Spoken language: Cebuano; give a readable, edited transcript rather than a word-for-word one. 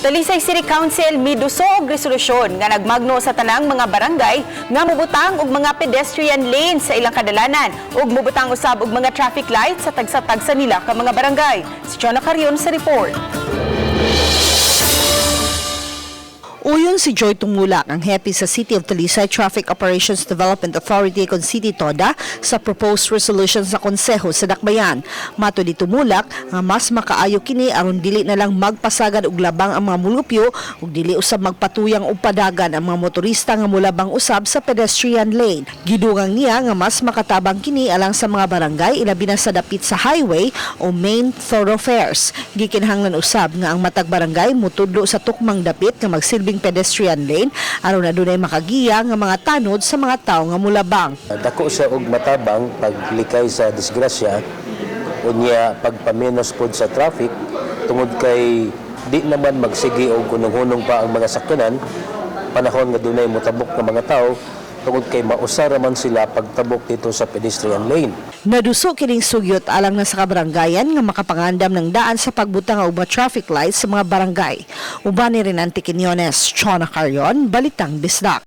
Talisay City Council miduso og resolusyon nga nagmagno sa tanang mga barangay nga mubutang og mga pedestrian lane sa ilang kadalanan ug mubutang usab og mga traffic lights sa tagsa-tagsa nila ka mga barangay. Si Chona Carion sa report. Uyon si Joy Tumulak, ang hepe sa City of Talisay Traffic Operations Development Authority kon City TODA, sa proposed resolution sa Konseho sa Dakbayan. Matud ni Tumulak nga mas makaayo kini aron dili na lang magpasagad og labang ang mga mulupyo ug dili usab magpatuyang og padagan ang mga motorista nga mulabang usab sa pedestrian lane. Gidugang niya nga mas makatabang kini alang sa mga barangay, ilabi na sa dapit sa highway o main thoroughfares. Gikinahanglan usab nga ang matag barangay mutudlo sa tukmang dapit nga magsilbing pedestrian lane aron adunay makagiya nga mga tanod sa mga tawo nga mulabang. Dako siya og matabang paglikay sa disgrasya, unya pagpamenos pod sa traffic, tungod kay di naman magsige og hunong-hunong pa ang mga sakyanan panahon nga dunay motabok nga mga tao, tungod kay mausa ra man sila pagtabok dito sa pedestrian lane. Naduso kining sugyot alang na sa kabaranggayan nga makapangandam ng daan sa pagbutang og mga traffic lights sa mga barangay. Uban ni Renante Quiñones, Chona Carion, Balitang Bisdak.